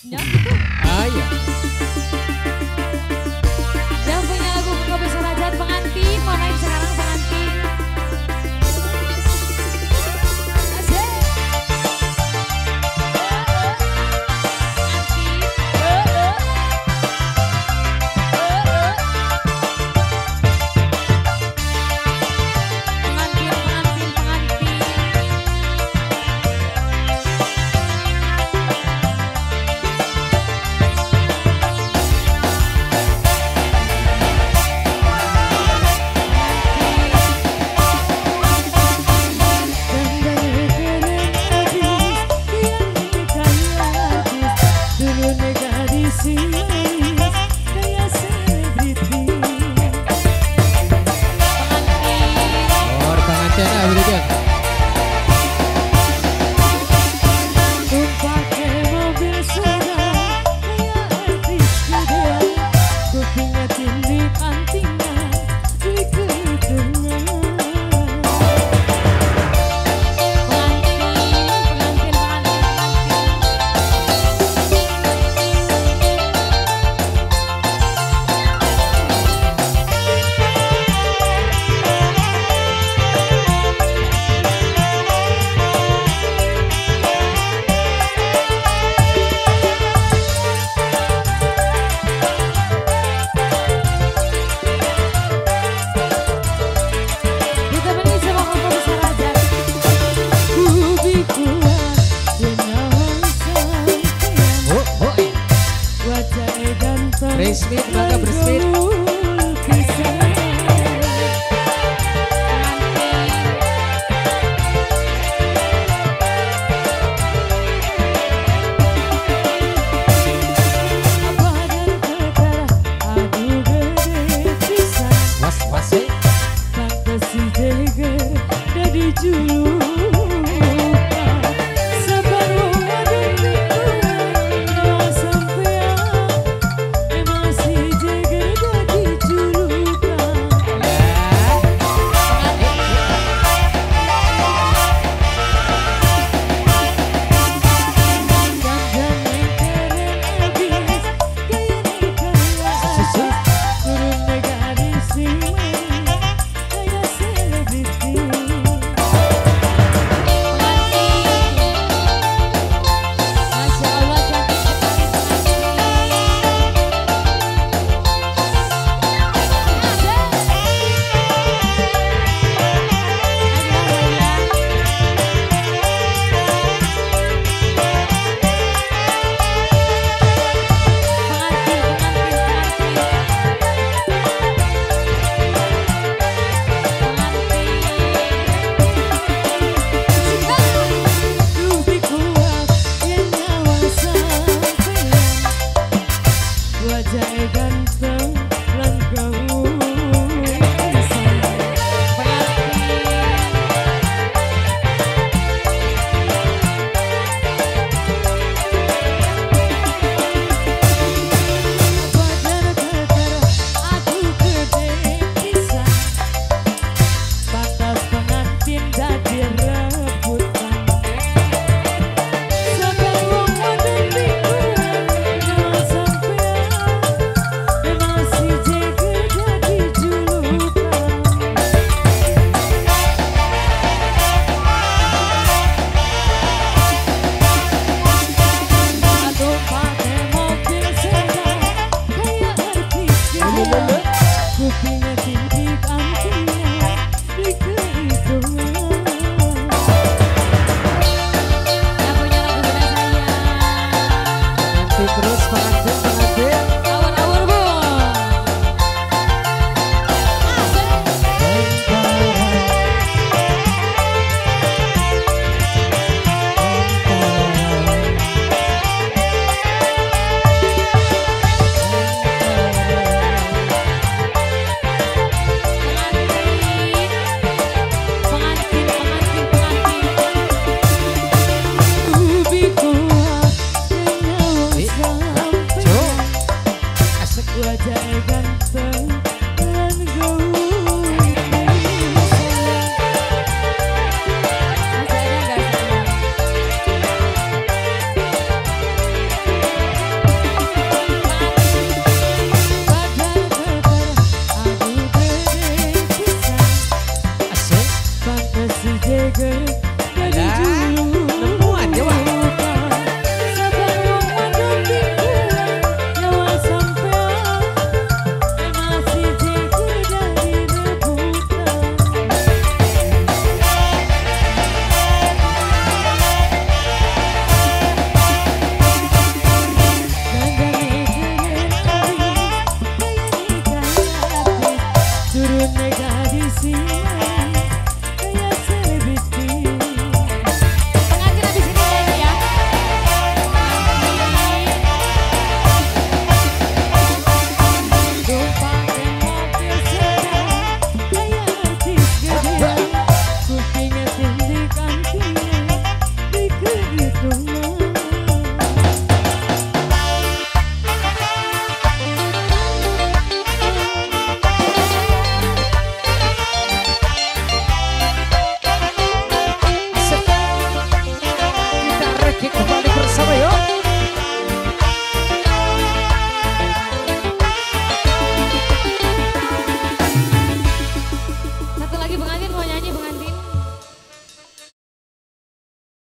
Ya gitu. Ah iya. Yang punya lagu Kopi Surajan pengantin, mau naik sekarang pengantin. Asik. Pengantin. Pengantin, pengantin, pengantin. Oh, pengantin ah begitu. Pengantin, pengantin, pengantin, pengantin. Ditemani sama Kopi Surajan. Oh, oh. Resmi, maka bersmit. Pengantin. Was was eh. Masya Allah cantik sekali pengantin. Pengantin, pengantin, pengantin. Pengantin. Ganteng lan gaul Pengantin. Badan keter aku gede pisan, pantas pengantin dadi rebutan. Saben wong wadon bingung nyawa sampean, emang si jeger dadi julukan. Aduh pakai mobil sedan kayak artis gede, kupingnya tinggi antingnya di kehitungan. Yang punya lagu Bunda Sayang. Pengantin terus, pengantin, pengantin.